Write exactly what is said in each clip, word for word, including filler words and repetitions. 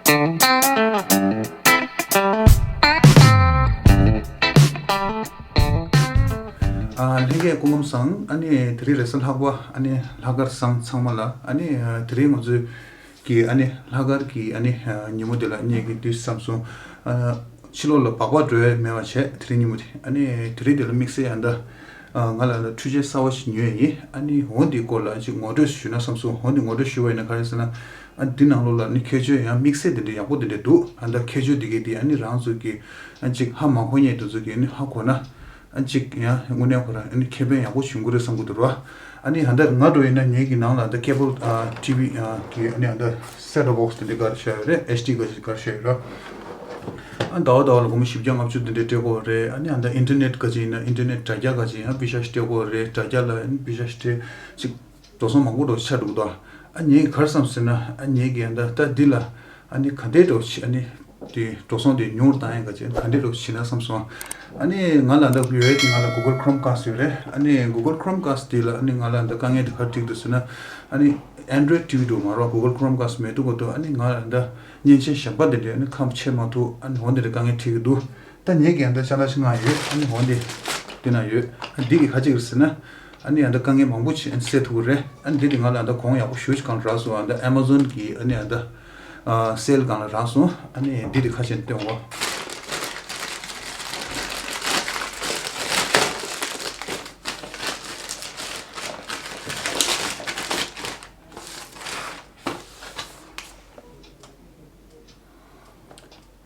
ཨ། ལྷན་རྒྱས་སྐུ་ཁམས་བཟང་། ཨ་ནི་དེ་རིང་རེས་གཟའ་ལྷག་པ། ཨ་ནི་ལྷག་དཀར་བཟང་ཚང་མ་ལ། ཨ་ནི་དེ་རིང་ང་ཚོའི་གི་ཨ་ནི་ལྷག་དཀར་གྱི་ཨ་ནི་ཉིན་མོ་དེ་ལ་ངེད་ཀྱིས་དུས་བསམ་སོང་། ཕྱི་ལོགས་ལ་སྦག་སྦག་འགྲོ་ཡ་མེད་པ་བྱས། དེ་རིང་ཉིན་མོ་དེ། ཨ་ནི་དེ་རིང་དེ་ལ་དམིགས་བསལ་ཡང་ད་ང་ལ་ད་འཕྲུལ་ཆས་གསར་བ་ཞིག་ཉོས་ཡིན། ཨ་ནི་འོ་འདིའི་སྐོར་ལ་ཅིག་ངོ་སྤྲོད་ཞུས་ན་བསམ་སོང་། འོ་འདི་ངོ་སྤྲོད་ཞུ་བ་ཡིན་ན་ག་རེ་ཟེར་ན། ཨ། འདི་ནང་ལོགས་ལ་ནི་ཁྱད་ཆོས་ཡང་དམིགས་བསལ་དེ་འདྲ་ཡག་པོ་དེ་འདྲ་འདུག་ཨ། ད་ཁྱད་ཆོས་དེ་གའི་དེ་ཨ་ནི་རང་ཚོ་གི་ཨ་ཅིག་ཧ་མ་གོ་མཁན་དེ་ཚོ་གི་ནི་ཧ་གོ་ན། ཨ་ཅིག་ཡང་དངོས་གནས་ཁོ་རང་ཨ་ནི་ཁེ་ཕན་ཡག་པོ་བྱུང་གི་རེད་བསམ་གི་འདུག་ར། ཨ་ནི་ཧ་ད་ང་འདྲ་ཡིན་ན་ངེད་ཀྱི་ནང་ལ་ད་ཀེ་བལ་ཨ་ཊི་ཝི་ཨ་གི་ཨ་ནི་ཨ་ད་སེཊ་ཊོབ་བོག་སི་དེ་འདྲ་ག་རེ་བཞག་ཡོད་རེད། ཨེཆ་ཌི་ག་ཅིག་ག་རེ་བཞག་ཡོད་ར། ཨ། ཟླ་བ་ཟླ་བ་ལ་སྒོར་མོ་བཞི་བརྒྱ་ལྔ་བཅུ་དེ་འདྲ་སྤྲད་དགོས་རེད། ཨ་ནི་ཨ་ད་ཨིན་ཊར་ནེཊ་ག་ཅིག་ཡིན་ན་ཨིན་ཊར་ནེཊ་དྲ་རྒྱ་ག་ཅིག་ཡང་པེ་ཤ་ཞིག་སྤྲད་དགོས་རེད། དྲ་རྒྱ་ལ་ཨ་ནི་པེ་ཤ་ཞིག་སྤྲད་ཅིག་འགྲོ་སོང་མང་པོ་འགྲོ་ཆ་འགྲོ་གི་འདུག་ཨ་ངས་ག་རེ་བསམ་ཟེར་ན། ཨ་ངས་ཀྱི་ཨ་ད་ད་འདི་ལ་ཨ་ནི་ག་འདྲས་འགྲོ་ཆེ་ཨ་ནི་དེ་འགྲོ་སོང་དེ་ཉུང་རུ་བཏང་ཡ་ག་ཅིག་ག་འདྲས་འགྲོ་ཆེ་ན་བསམ་སོང་། ཨ་ནི་ང་ལ་ད་ཡོད་ཀྱི་ང་ལ་གུ་གལ་ཁོ་རོམ་ཀ་སི་ཡོད་རེད། ཨ་ནི་གུ་གལ་ཁོ་རོམ་ཀ་སི་དེ་ལ་ཨ་ནི་ང་ལ་ད་དཀའ་ངལ་དེ་ག་རེ་འཕྲད་ཀྱི་འདུག་ཟེར་ན། ཨ་ནི་ཨན་ཌོ་རོ་ཡིཌ་ཊི་ཝི་འདུག་མ་རོ་གུ་གལ་ཁོ་རོམ་ཀ་སི་མེད་དུས་གོ་དུས་ཨ་ནི་ང་ལ་ད་མཉེན་ཆས་གཞན་པ་དེ་འདྲས་ཨ་ནི་ཁ་ཕྱེ་མ་ཐུབ། ཨ་ནི་འོ་འདི་འདྲས་དཀའ་ངལ་འཕྲད་ཀྱི་འདུག་ད་ངས་ཀྱི་ཨ་ད་ཅ་ལག་ཞིག་མངགས་ཡོད། ཨ་ནི་འོ་འདི་འདི་ན་ཡོད། ཨ་འདི་གི་ཁ་ཅིག་རེད་ཟེར་ན། ཨ་ནི་ཨ་ད་དཀའ་ངལ་མང་པོ་ཅིག་ཨ་ནི་སེལ་ཐུབ་ཀྱི་རེད། ཨ་ནི་འདི་དེ་ང་ལ་ཨ་ད་གོང་ཡག་པོ་ཞེ་པོ་ཅིག་གང་རག་སོང་། ཨ་ད་ཨེ་མ་ཛོན་གི་ཨ་ནི་ཨ་ད་ཨ་སེལ་སྒང་ལ་རག་སོང་། ཨ་ནི་འདི་དེ་ཁ་ཕྱེ་ནས་སྟོན་འོ།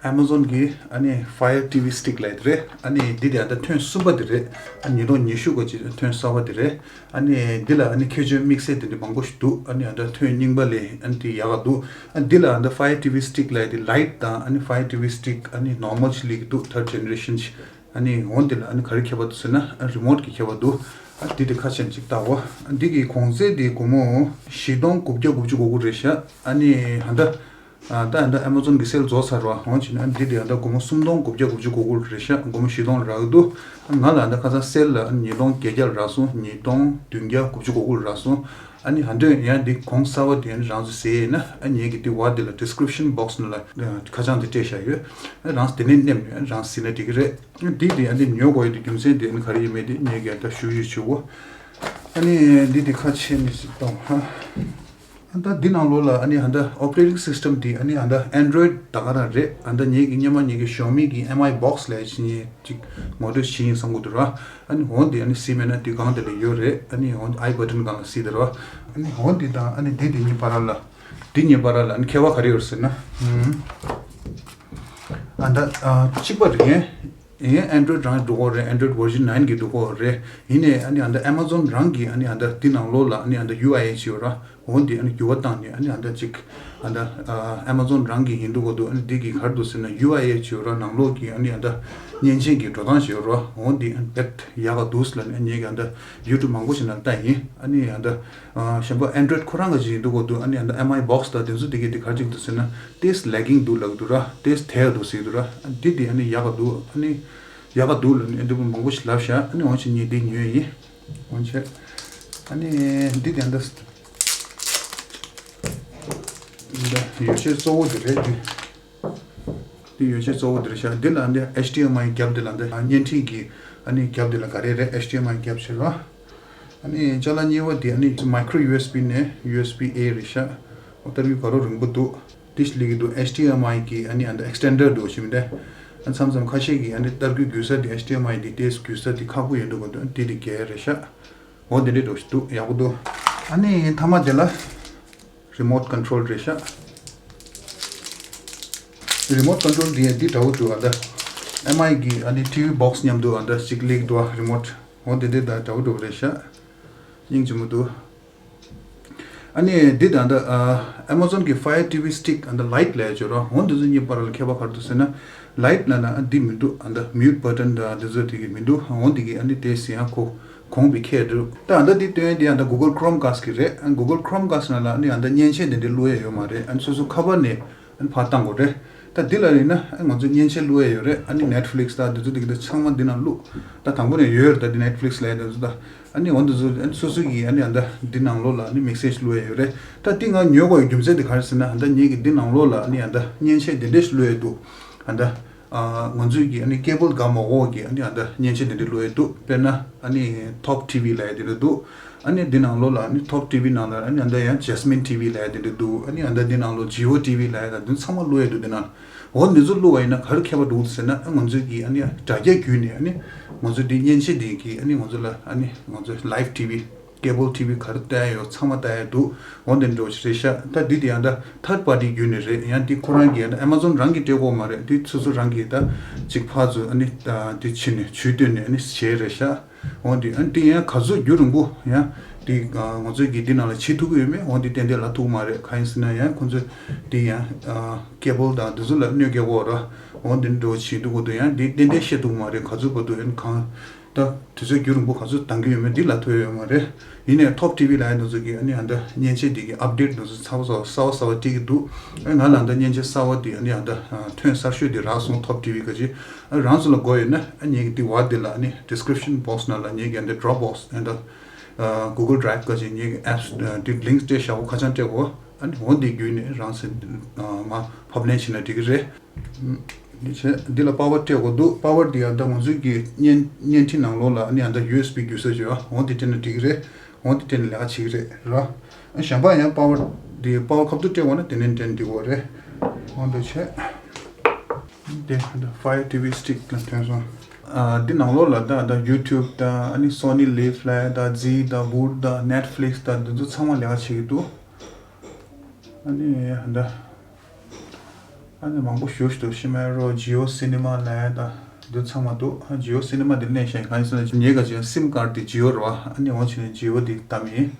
ཨེ་མ་ཛོན་གི་ཨ་ནི་ཕ་ཡར་ཊི་ཝི་སི་ཊིག་ལབ་ཡ་དེ་རེད། ཨ་ནི་འདི་དེ་ཨ་ད་ཐོན་གསུམ་པ་དེ་རེད། ཨ་ཉིས་སྟོང་ཉི་ཤུ་གོ་ཅིག་ཐོན་གསར་པ་དེ་རེད། ཨ་ནི་འདི་ལ་ཨ་ནི་ཁྱད་ཆོས་དམིགས་བསལ་དེ་འདྲ་མང་པོ་ཞིག་འདུག་ཨ་ནི་ཨ་ད་ཐོན་རྙིང་པ་ལས་ཨ་ནི་དེ་ཡག་ག་འདུག་ཨ་འདི་ལ་ཨ་ད་ཕ་ཡར་ཊི་ཝི་སི་ཊིག་ལབ་ཡ་དེ་ལའིཊ་དང་ཨ་ནི་ཕ་ཡར་ཊི་ཝི་སི་ཊིག་ཨ་ནི་ནོར་མལ་ཅིག་སླེབས་ཀྱི་འདུག་ཐརཌ་ཇེ་ནེ་རེ་ཤན་ཅིག་ཨ་ནི་འོ་འདི་ལ་ཨ་ནི་ག་རེ་ཁྱད་པར་འདུག་ཟེར་ན། ཨ་རི་མོཊ་གི་ཁྱད་པར་འདུག་ཨ་འདི་གི་ཁ་ཕྱེ་ནས་ཅིག་ལྟ་འོ། ཨ་འདི་གི་གོང་ཚད་དེ་སྒོར་མོ་བཞི་སྟོང་དགུ་བརྒྱ་དགུ་བཅུ་གོ་དགུ་རེད་ཤག་ཨ་ནི་ཧ་ད། ཨ་ད་ཨ་ད་ཨེ་མ་ཛོན་གི་སེལ་རྫོགས་ཚར་བ་འོང་ཕྱིན་ཨ་འདི་དེ་ཨ་ད་སྒོར་མོ་སུམ་སྟོང་དགུ་བརྒྱ་དགུ་བཅུ་གོ་དགུ་རེད་ཤག་སྒོར་མོ་བཞི་སྟོང་ལ་རག་གི་འདུག་ང་ལ་ཨ་ད་ཁ་སང་སེལ་ལ་ཨ་ཉིས་སྟོང་བརྒྱད་བརྒྱ་ལ་རག་སོང་། ཉིས་སྟོང་བདུན་བརྒྱ་དགུ་བཅུ་གོ་དགུ་ལ་རག་སོང་། ཨ་ནི་ཧ་འདོད་ཡང་འདི་གོང་གསར་བ་དེ་ཨ་ནི་རང་ཚོ་ཟེར་ཡས་ན་ཨ་ངེད་ཀྱི་འདི་བར་འདི་ལ་ཌི་སི་ཀི་རིབ་ཤན་བོག་སི་ནང་ལ་ཁ་བྱང་དེ་སྤྲད་བཞག་ཡོད། ཨ་རང་ཚོ་དེ་ནས་མནན་ནས་ཨ་རང་ཟིན་ན་འགྲིག་གི་རེད། ཨ་འདི་དེ་ཨ་འདི་ཉོ་དགོས་ཡས་དེ་རྒྱུ་མཚན་དེ་ཨ་ནི་ག་རེ་ཡིན་མེད་དེ་ངེད་ཀྱི་ཨ་ད་ཞུ་ཞུ་ཞུ་འོ། ཨ་ནི་འདི་དེ་ཁ་ཕྱེ་ནས་ཅིག་གཏོང་ཧ། ཨ་ད་འདི་ནང་ལོགས་ལ་ཨ་ནི་ཨ་ད་ཨོ་པ་རེ་ཊིང་སིས་ཊམ་དེ་ཨ་ནི་ཨ་ད་ཨན་ཌོ་རོ་ཡིཌ་ད་ག་རང་རེད། ཨ་ད་ངེད་ཀྱི་སྔོན་མ་ངེད་ཀྱི་ཞའོ་མི་གི་ཨེམ་ཨའི་བོག་སི་ལབ་ཡས་ཅིག་ངས་ཅིག་ངོ་སྤྲོད་བྱེད་ཡིན་བསམ་གི་འདུག་ར། ཨ་ནི་འོ་འདི་ཨ་ནི་གཟིགས་མེད་ན་དེ་སྒང་དེ་ལ་ཡོད་རེད། ཨ་ནི་འོ་ཨའི་བ་ཊན་སྒང་ལ་གཟིགས་དེ་ར། ཨ་ནི་འོ་འདི་དང་ཨ་ནི་འདི་དེ་གཉིས་བར་ལ་འདི་གཉིས་བར་ལ་ཨ་ནི་ཁྱད་པར་ག་རེ་ཡོད་ཟེར་ན། ཨ་ད་གཅིག་པ་རེད། ཡིན་ཨན་ཌོ་རོ་ཡིཌ་རང་འགྲོ་གི་རེད། ཨན་ཌོ་རོ་ཡིཌ་བར་ཞན་ནའིན་གི་འགྲོ་གི་རེད། ཡིན་ནའི་ཨ་ནི་ཨ་ད་ཨེ་མ་ཛོན་རང་གི་ཨ་ནི་ཨ་ད་འདི་ནང་ལོགས་ལ་ཨ་ནི་ཨ་ད་ཡུ་ཨའི་ཨེཆ་ཡོད་ར། འོ་འདི་ཨ་ནི་འགྱུར་བ་བཏང་ནས་ཨ་ནི་ཨ་ད་ཅིག་ཨ་ད་ཨེ་མ་ཛོན་རང་གི་ཡིན་འགྲོ་གི་འདུག་ཨ་ནི་འདི་གི་ག་རེ་འདུག་ཟེར་ན་ཡུ་ཨའི་ཨེཆ་ཡོད་ར། ནང་ལོགས་ཀྱི་ཨ་ནི་ཨ་ད་མཉེན་ཆས་ཀྱི་འགྲོ་སྟངས་ཤིག་ཡོད་ར། འོ་འདི་ཨ་ནི་དཔེ་ཡག་ག་འདུག་ལབ་ནས་ངེད་ཀྱི་ཨ་ད་ཡུ་ཊུབ་མང་པོ་ཞིག་ནང་ལྟ་ཡིན། ཨ་ནི་ཨ་ད་གཞན་པ་ཨན་ཌོ་རོ་ཡིཌ་ཁོ་རང་གི་ཅིག་ཡིན་འགྲོ་གི་འདུག་ཨ་ནི་ཨ་ད་ཨེམ་ཨའི་བོག་སི་དང་དེ་ཚོ་དེ་གི་དེ་ག་རེ་ཅིག་འདུག་ཟེར་ན། ཏོག་ཙམ་ལེག་གིང་འདུག་ལབ་ཀྱི་འདུག་ར། ཏོག་ཙམ་དལ་འདུག་ཟེར་གྱི་འདུག་ར། འདི་དེ་ཨ་ནི་ཡག་ག་འདུག་ཨ་ནི་ཡག་ག་འདུག་ལབ་ནས་འདི་མང་པོ་ཞིག་ལབ་ཤག་ཨ་ནི་འོ་ཕྱིན་ངས་འདི་ཉོས་ཡིན། འོ་ཕྱིན་ཨ་ནི་འདི་དེ་འདི་འདི་ཡོ་བྱད་གཙོ་བོ་དེ་རེད། འདི་འདི་ཡོ་བྱད་གཙོ་བོ་དེ་རེད་ཤག་འདི་ལ་འདི་ཨེཆ་ཌི་ཨེམ་ཨའི་རྒྱབ། འདི་ལ་འདི་བརྙན་འཕྲིན་གྱི་ཨ་ནི་རྒྱབ། འདི་ལ་ག་རེ་རེད། ཨེཆ་ཌི་ཨེམ་ཨའི་རྒྱབ་བྱེད་རོགས། ཨ་ནི་ཅ་ལག་གཉིས་པ་དེ་ཨ་ནི་མའི་ཀྲོ་ཡུ་ཨེས་བི་ནས་ཡུ་ཨེས་བི་ཨེ་རེད་ཤག་འོ་ལྟ་གི་ག་རོ་རིང་པོ་འདུག་འདི་ཞིག་སླེབས་ཀྱི་འདུག་ཨེཆ་ཌི་ཨེམ་ཨའི་གི་ཨ་ནི་ཨ་ད་ཨེག་སི་ཊེན་ཌར་འདྲ་བོ་ཞིག་མི་འདྲ། ཨ་མཚམས་མཚམས་ཁ་ཤས་ཀྱིས་ཨ་ནི་ལྟ་གི་འགྱུར་ས་དེ་ཨེཆ་ཌི་ཨེམ་ཨའི་དེ་ཏོག་ཙམ་འགྱུར་ས་དེ་ཁག་པོ་ཡོད་འདུག་ག་འདུག་འདི་དེ་གས་རེད་ཤག་འོ་འདི་འདྲ་འདྲ་བོ་ཞིག་འདུག་ཡག་པོ་འདུག་ཨ་ནི་མཐའ་མ་དེ་ལ་རི་མོཊ་ཀོན་ཊོལ་རེད་ཤག་རི་མོཊ་ཀོན་ཊོལ་དེ་འདི་འདྲ་བོ་འདུག་ཨ་ད་ཨེམ་ཨའི་གི་ཨ་ནི་ཊི་ཝི་བོག་སི་མཉམ་དུ་ཨ་ད་ཅིག་སླེབས་འདུག་རི་མོཊ། འོ་འདི་འདི་ད་འདྲ་བོ་འདྲ་བོ་རེད་ཤག་སྙིང་རྗེ་མོ་འདུག་ཨ་ནི་འདི་ད་ལྟ་ཨ་ཨེ་མ་ཛོན་གྱི་ཕ་ཡར་ཊི་ཝི་སི་ཊིག་ཨ་ད་ལའིཊ་ལབ་ཡ་ཅིག་ཡོད་ར། འོ་འདི་ཚོ་གཉིས་བར་ལ་ཁྱད་པར་ག་རེ་འདུག་ཟེར་ན། ལའིཊ་ལབ་ན་ཨ་འདི་མི་འདུག་ཨ་ད་མིའུཊ་བ་ཊན་དང་འདི་ཚོ་དེ་གི་མི་འདུག་འོ་འདི་གི་ཨ་ནི་དེ་ཟེར་ཡང་ཁོ་གོང་བི་ཁྱེར་འདུག་ད་ཨ་ད་འདི་སྟོན་ཡ་འདི་ཨ་ད་གུ་གལ་ཁོ་རོམ་ཀ་སི་གི་རེད། ཨ་གུ་གལ་ཁོ་རོམ་ཀ་སི་ནང་ལ་ཨ་ནི་ཨ་ད་མཉེན་ཆས་དེ་འདྲ་བླུག་ཡ་ཡོད་མ་རེད། ཨ་ནི་སོ་སོ་ཁ་པར་ནས་ ཨ་ནི་ཕར་བཏང་དགོས་རེད། ད་འདི་ལ་ཡིན་ན་ཨ་ང་ཚོས་མཉེན་ཆས་བླུག་ཡས་ཡོད་རེད། ཨ་ནི་Netflix་དང་འདི་ཚོ་འདི་གི་ད་ཚང་མ་འདི་ནང་བླུག་ད་དང་པོ་ནས་ཡོད་རེད། ད་འདི་Netflix་ལབ་ཡས་འདི་ཚོ་ད་ཨ་ནི་འོ་འདི་ཚོ་ཨ་ནི་སོ་སོ་གི་ཨ་ནི་ཨ་ད་འདི་ནང་ལོགས་ལ་ཨ་ནི་མིག་སེལ་བླུག་ཡས་ཡོད་རེད། ད་འདི་ང་ཉོ་དགོས་ཡའི་རྒྱུ་མཚན་དེ་ག་རེ་ཟེར་ན། ཨ་ད་ངེད་ཀྱི་འདི་ནང་ལོགས་ལ་ཨ་ནི་ཨ་ད་མཉེན་ཆས་འདི་འདྲས་ཞིག་བླུག་ཡས་འདུག་ཨ་ད་ང་ཚོས་ཀྱི་ཨ་ནི་ཀེ་བལ་སྒང་མ་འོག་གི་ཨ་ནི་ཨ་ད་མཉེན་ཆས་འདི་འདྲས་བླུག་ཡས་འདུག་དཔེར་ན་ཨ་ནི་Top TV་ལབ་ཡས་འདི་འདྲས་འདུག་ཨ་ནི་འདི་ནང་ལོགས་ལ་ཨ་ནི་Top TV་ནང་ལ་ཨ་ནི་ཨ་ད་ཡང་Jasmine TV་ལབ་ཡས་འདི་འདྲས་འདུག་ཨ་ནི་ཨ་ད་འདི་ནང་ལོགས་Jio TV་ལབ་ཡས་ད་འདི་ཚང་མ་བླུག་ཡས་འདུག་འདི་ནང་འོ་འདི་ཚོ་བླུག་པ་ཡིན་ན་ག་རེ་ཁྱད་པར་འདུག་ཟེར་ན། ཨ་ང་ཚོས་ཀྱི་ཨ་ནི་དྲ་རྒྱ་བརྒྱུད་ནས་ཨ་ནི་ང་ཚོས་འདི་མཉེན་ཆས་འདི་གི་ཨ་ནི་ང་ཚོ་ལ་ཨ་ནི་ང་ཚོ་Live TV Cable TV་ག་རེ་ལྟ་ཡ་ཡོད་ཚང་མ་ལྟ་ཡ་འདུག་འོ་འདི་འདྲ་ཞིག་རེད་ཤག་ད་འདི་དེ་ཡང་ད་third party་བརྒྱུད་ནས་རེད། ཡང་འདི་ཁོ་རང་གི་ཡང་ད་Amazon་རང་གིས་སྤྲད་དགོས་མ་རེད། འདི་སོ་སོ་རང་གིས་ད་ཅིག་ཕར་ཚུར་ཨ་ནི་ད་འདི་བྱས་ནས་ཇུས་བཏོན་ནས་ཨ་ནི་བྱས་རེད་ཤག་འོ་འདི་ཨ་ནི་འདི་ཡང་ག་ཚོད་རྒྱུན་རིང་པོ་ཡང་འདི་ང་ཚོས་ཀྱི་འདི་ནང་ལ་བྱེད་ཐུབ་ཀྱི་ཡོད་མེད་འོ་འདི་ཏན་ཏན་ལབ་ཐུབ་ཀྱི་མ་རེད། གང་ཡིན་ཟེར་ན་ཡང་ཁོ་ཚོས་འདི་ཡང་Cable་དང་འདི་ཚོ་ལ་གནོད་སྐྱེལ་དགོས་ར། འོ་འདི་འདྲ་བྱེད་འདུག་གོ་འདུག་ཡང་འདི་ཏན་ཏན་བཤད་ཐུབ་ཀྱི་མ་རེད། ག་ཚོད་བར་དུ་ཡང་གང་ད་དུས་ཚོད་རྒྱུན་རིང་པོ་ག་ཚོད་འདང་གི་ཡོད་མེད་འདི་ལབ་ཐུབ་ཡོད་མ་རེད། ཡིན་ནའི་Top TV་ལ་ཡང་འདི་ཚོ་གི་ཨ་ནི་ཨ་ད་མཉེན་ཆས་འདི་གི་update་འདི་ཚོ་ཚ་བ་ཚ་བ་གསར་བ་གསར་བ་སྤྲད་ཀྱི་འདུག་ཨ་ང་ལ་ཨ་ད་མཉེན་ཆས་གསར་བ་འདི་ཨ་ནི་ཨ་ད་ཐོན་གསར་ཤོས་འདི་རག་སོང་། Top TV་ག་ཅིག་ཨ་རང་ཚོ་ལ་དགོས་ཡོད་ན་ཨ་ངེད་ཀྱི་འདི་བར་འདི་ལ་ཨ་ནི་description box་ནང་ལ་ངེད་ཀྱི་ཨ་ད་Dropbox་ཨ་ད་Google Drive་ག་ཅིག་ངེད་ཀྱི་apps་འདི་link་སྤྲད་བཞག་གོ་ཁ་བྱང་སྤྲད་གོ་ཨ་ནི་འོ་འདི་བརྒྱུད་ནས་རང་ཚོ་མར་ཕབ་ལེན་བྱས་ན་འགྲིག་གི་རེད། འདི་བྱས་འདི་ལ་power་སྤྲད་དགོས་འདུག power་འདི་ཡང་ད་ང་ཚོའི་གི་བརྙན་བརྙན་འཕྲིན་ནང་ལོགས་ལ་ཨ་ནི་ཡང་ད་ཡུ་ཨེས་བི་བརྒྱུད་ས་བྱས་པ་འོ་འདི་སྤྲད་ན་འགྲིག་གི་རེད། འོ་འདི་སྤྲད་ནས་ལས་ཀ་བྱེད་ཀྱི་རེད་ར། ཨ་གཞན་པ་ཡང་power་འདི་power་ཁ་ཐུག་སྤྲད་དགོས་ན་དེ་ནས་འདྲེན་འགྲིག་གི་རེད། འོ་འདི་བྱས་འདི་ད་Fire TV Stick་ལ་ཐོན་སོང་། ཨ་འདི་ནང་ལོགས་ལ་ད་ད་YouTube་དང་ཨ་ནི་Sony Live་ལ་ད་Zee་དང་Vudu་དང་Netflix་དང་འདི་ཚོ་ཚང་མ་ལས་ཀ་བྱེད་ཀྱི་འདུག་ཨ་ནི་ད། ཨ་ནི་མང་པོ་ཞེ་པོ་ཞིག་འདུག་ཤི་མེ་རོ་Jio Cinema་ལབ་ཡ་ད་འདི་ཚང་མ་འདུག་ཨ་Jio Cinema་འདི་ལེན་ཤེས་གང་ཡིན་ཟེར་ན་ངེད་ག་ཅིག་sim card་དེ་Jio་རེད་བ། ཨ་ནི་འོ་བྱས་ནས་Jio་འདི་བཏང་ཡིན།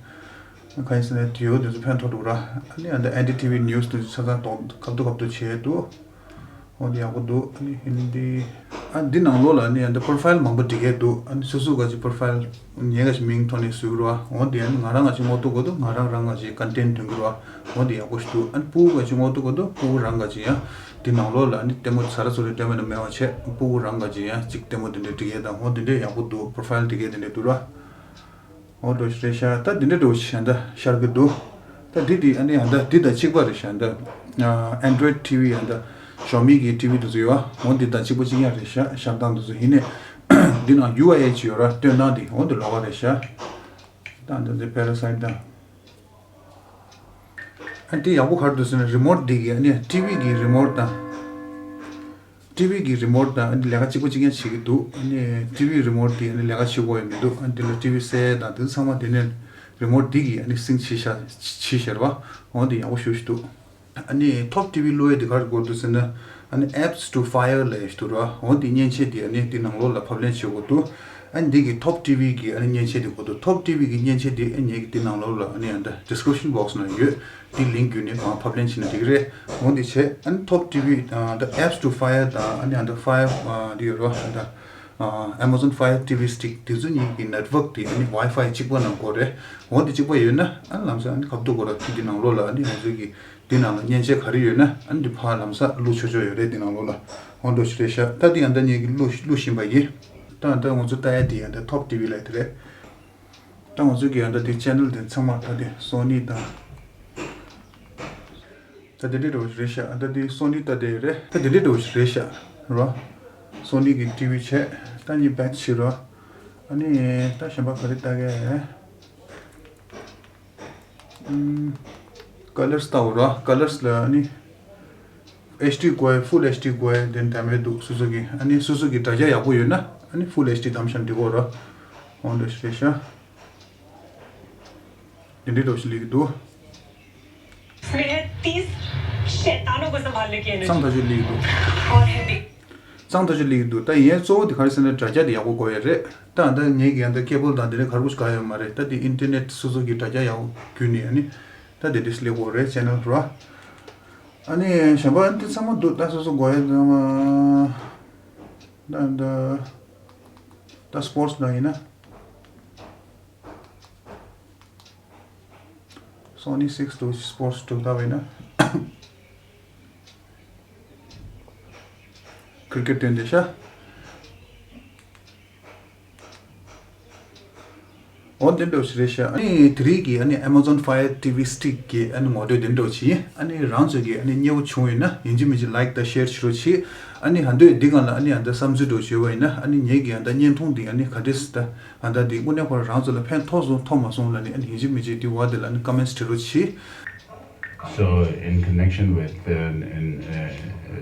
གང་ཡིན་ཟེར་ན་Jio་འདི་ཚོ་ཕན་ཐོགས་འདུག་ར། ཨ་ནི་ཨ་ད་N D T V News་འདི་ཚོ་ཆ་ཚང་གཏོང་ཁ་ཐུག་ཁ་ཐུག་བྱས་འདུག་འོ་འདི་ཡག་པོ་འདུག་ཨ་ནི་ཧིན་དི། ཨ་འདི་ནང་ལོགས་ལ་ཨ་ནི་ཨ་ད་profile་མང་པོ་སྒྲིག་གི་འདུག་ཨ་ནི་སོ་སོ་ག་ཅིག་profile་ངེད་ག་ཅིག་མིང་ཐོག་ནས་བཟོ་གི་རེད་བ། འོ་འདི་ཨ་ནི་ང་རང་ག་ཅིག་ངོ་ཐུག་གི་འདུག་ང་རང་རང་ག་ཅིག་content་འདོན་གི་རེད་བ། འོ་འདི་ཡག་པོ་ཞིག་འདུག་ཨ་ནི་ཕྲུ་གུ་ག་ཅིག་ངོ་ཐུག་གི་འདུག་ཕྲུ་གུ་རང་ག་ཅིག་ཡང་འདི་ནང་ལོགས་ལ་ཨ་ནི་ལྟད་མོ་ཟ་ར་ཟོ་རའི་ལྟད་མོ་འདི་མེད་པ་བྱས་ཕྲུ་གུ་རང་ག་ཅིག་ཡང་ཅིག་ལྟད་མོ་འདི་འདྲ་སྒྲིག་གི་དང་འོ་འདི་འདྲ་ཡག་པོ་འདུག profile་སྒྲིག་གི་འདི་འདྲ་འདུག་ར། འོ་འདྲ་ཞིག་རེད་ཤག་ད་འདི་འདྲ་འདྲ་ཞིག་ཡང་ད་ཤར་གི་འདུག་ད་འདི་འདི་ཨ་ནི་ཡང་ད་འདི་དང་གཅིག་པ་རེད་ཤག་ད་Android T V་ཡང་ད་Xiaomi་གི་T V་འདི་ཚོ་ཡོད་ཨ། འོ་འདི་དང་གཅིག་པ་གཅིག་རྐྱང་རེད་ཤག་ཤར་སྟངས་འདི་ཚོ་ཡིན་ནའི་འདི་ནང་U I H་ཡོད་ར་སྟོན་སྟངས་འདི་འོ་འདི་ལོགས་ཀ་རེད་ཤག་ད་འདི་འདི་Parasite་དང་། ཨ་འདི་ཡག་པོ་ག་རེ་འདུག་ཟེར་ན་remote་འདི་གི་ཨ་ནི་T V་གི་remote་དང་། T V་གི་remote་དང་ཨ་ནི་ལས་ཀ་གཅིག་པ་གཅིག་རྐྱང་བྱེད་ཀྱི་འདུག་ཨ་ནི་T V་remote་དེ་ཨ་ནི་ལས་ཀ་བྱེད་དགོས་ཡ་མི་འདུག་ཨ་ནི་དེ་ལ་T V་གསལ་དང་དེ་ཚང་མ་དེ་ནས་remote་དེ་གིས་ཨ་ནི་sync་བྱེད་ཤ་བྱེད་ཤར་བ། འོ་དེ་ཡག་པོ་ཞེ་པོ་ཞིག་འདུག་ཨ་ནི་Top T V་བླུག་ཡ་དེ་ག་རེ་དགོས་འདུག་ཟེར་ན་ཨ་ནི་Apps to Fire་ལབ་ཡ་ཞིག་འདུག་ར། འོ་དེ་མཉེན་ཆས་དེ་ཨ་ནི་དེ་ནང་ལོགས་ལ་ཕབ་ལེན་བྱེད་དགོས་འདུག་ཨ་ནི་འདི་གི་Top T V་གི་ཨ་ནི་མཉེན་ཆས་དེ་དགོས་འདུག Top T V་གི་མཉེན་ཆས་དེ་ཨ་ནི་ངེད་ཀྱི་དེ་ནང་ལོགས་ལ་ཨ་ནི་ཨ་ད་description box་ནང་ཡོད། དེ་link་བརྒྱུད་ནས་གང་ཕབ་ལེན་བྱས་ན་འགྲིག་གི་རེད། འོ་འདི་བྱས་ཨ་ནི་Top T V་དང་ད་Apps to Fire་དང་ཨ་ནི་ཨ་ད་Fire་འདི་ཡོད་རོ། ཨ་ད་Amazon Fire T V Stick་དེ་ཚོ་གཉིས་ཀྱི་network་དེ་ཨ་ནི་Wi-Fi་གཅིག་པ་ནང་དགོས་རེད། འོ་འདི་གཅིག་པ་ཡོད་ན་ཨ་ནི་ལམ་སང་ཨ་ནི་ཁ་ཐུག་གོ་ར་དེ་གི་ནང་ལོགས་ལ་ཨ་ནི་ང་ཚོ་གི་དེ་ནང་ལ་མཉེན་ཆས་ག་རེ་ཡོད་ན་ཨ་ནི་དེ་ཕར་ལམ་སང་བླུག་ཆོག་ཆོག་ཡོད་རེད། དེ་ནང་ལོགས་ལ་འོ་འདྲ་ཞིག་རེད་ཤག་ད་དེ་ཡང་ད་ངེད་ཀྱི་བླུག་བླུག་བཞིན་པ་ཡིན། ད་ད་ང་ཚོ་ལྟ་ཡ་དེ་ཡང་ད་Top T V་ལབ་ཡ་དེ་རེད། ད་ང་ཚོ་གི་ཡང་ད་དེ་channel་དེ་ཚང་མ་ད་དེ་Sony་དང་། ད་དེ་འདྲའི་འདྲ་བོ་ཞིག་རེད་ཤག་ད་དེ་Sony་ད་དེ་རེད། ད་དེ་འདྲའི་འདྲ་བོ་ཞིག་རེད་ཤག་རོ། Sony་གི་T V་བྱས། ད་ནི་back་བྱེད་རོ། ཨ་ནི་ད་གཞན་པ་ག་རེ་ལྟ་གི་ཡ། ཨུམ། Colors་ལྟ་བུ་ར། Colors་ལ་ཨ་ནི་H D་དགོས་ཡ། Full H D་དགོས་ཡ་དེ་འདྲ་མེད་འདུག་སོ་སོ་གི་ཨ་ནི་སོ་སོ་གི་དྲ་རྒྱ་ཡག་པོ་ཡོད་ན་ཨ་ནི་Full H D་བདམས་ཤག་འགྲིག་གོ་ར། འོ་འདྲ་ཞིག་རེད་ཤག་དེ་འདྲའི་འདྲ་ཞིག་སླེབས་ཀྱི་འདུག इसमें है तीस शैतानों को संभालने की एनर्जी। གཙང་ཐག་ཆོད་སླེབས་ཀྱི་འདུག और है भी གཙང་ཐག་ཆོད་སླེབས་ཀྱི་འདུག་ད་ཡིན་གཙོ་བོ་དེ་ག་རེ་ཟེར་ན་དྲ་རྒྱ་དེ་ཡག་པོ་དགོས་ཡ་རེད། ད་ད་ངེད་ཀྱི་ཡང་ད་cable་དང་དེ་འདྲ་ག་རེ་ག་ཡོད་མ་རེད། ད་དེ་internet་སོ་སོ་གི་དྲ་རྒྱ་ཡག་པོ་བརྒྱུད་ནས་ཨ་ནི་ད་དེ་འདྲ་སླེབས་དགོས་རེད་channel་ར། ཨ་ནི་གཞན་པ་འདི་ཚང་མ་འདུག་ད་སོ་སོ་དགོས་ཡ་ཚང་མ་ད་ད་ད་sports་ལ་ཡིན་ན། Sony Six་དུ་sports་དུ་ལྟ་བས་ན། ཀིར་ཀིར་སྟོན་བསྡད་ཤག་འོ་དེ་འདྲ་ཞིག་རེད་ཤག་ཨ་ནི་དེ་རིང་གི་ཨ་ནི་Amazon Fire ཊི་ཝི་སི་ཊིག་གི་ཨ་ནི་ངོ་སྤྲོད་དེ་འདྲ་ཞིག་ཡིན། ཨ་ནི་རང་ཚོ་གི་ཨ་ནི་མཉེས་པོ་བྱུང་ཡོད་ན་ཡིན་གཅིག་མིན་གཅིག་ལའིཀ་དང་ཤེར་བྱེད་རོགས་གྱིས། ཨ་ནི་ཧ་འདོད་འདི་སྒང་ལ་ཨ་ནི་ཨ་ད་བསམ་ཚུལ་འདྲ་ཞིག་ཡོད་པ་ཡིན་ན་ཨ་ནི་ངེད་ཀྱི་ཨ་ད་བརྙན་ཐུང་འདི་ཨ་ནི་ག་འདྲས་ད་ཨ་ད་འདི་དངོས་གནས་ཁོ་རང་ཚོ་ལ་ཕན་ཐོགས་སོང་ཐོགས་མ་སོང་ལ་ནི་ཨ་ནི་ཡིན་གཅིག་མིན་གཅིག་འདི་བ་དེ་ལ་ཨ་ནི་ཀོ་མེན་ཊི་བྲིས་རོགས་གྱིས། So, in connection with uh, in, uh,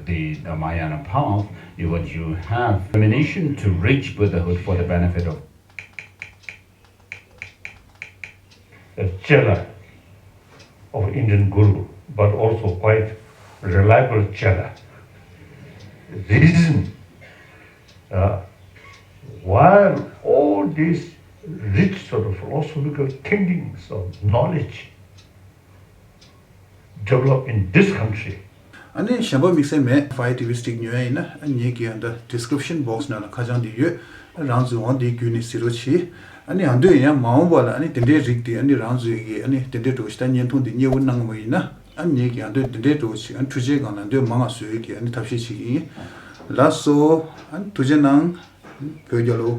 the, the Mahayana path, you, what you have determination to reach Buddhahood for the benefit of a chela of Indian Guru, but also quite reliable chela. Reason, uh, while all these rich sort of philosophical thinkings of knowledge develop in this country. ཨ་ནི་གཞན་པ་དམིགས་བསལ་མེད། Fire ཊི་ཝི་སི་ཊིག་ཉོ་ཡ་ཡིན་ན་ཨ་ངེད་ཀྱི་ཨ་ད་ཌི་སི་ཀི་རིབ་ཤན་བོག་སི་ནང་ལ་ཁ་བྱང་འདི་ཡོད། རང་ཚོས་འོང་འདི་བརྒྱུད་ནས་གཟིགས་རོགས་གྱིས། ཨ་ནི་ཨ་འདོད་ཡང་མ་འོངས་པ་ལ་ཨ་ནི་དེ་འདྲའི་རིགས་འདི་ཨ་ནི་རང་ཚོས་ཀྱི་ཨ་ནི་དེ་འདྲའི་འདྲ་ཞིག་ད་བརྙན་ཐུང་འདི་མཉེས་པོ་གནང་བ་ཡིན་ན་ཨ་ངེད་ཀྱི་ཨ་འདོད་དེ་འདྲའི་འདྲ་ཞིག་ཨ་ནི་འཕྲུལ་ཆས་སྒང་ལ་འདོད་མང་ང་བཟོ་ཡས་ཀྱི་ཨ་ནི་ཐབས་ཤེས་བྱེད་ཀྱི་ཡིན། ལགས་སོ། ཨ་ནི་ཐུགས་རྗེ་གནང་། བོད་རྒྱལ་ལོ།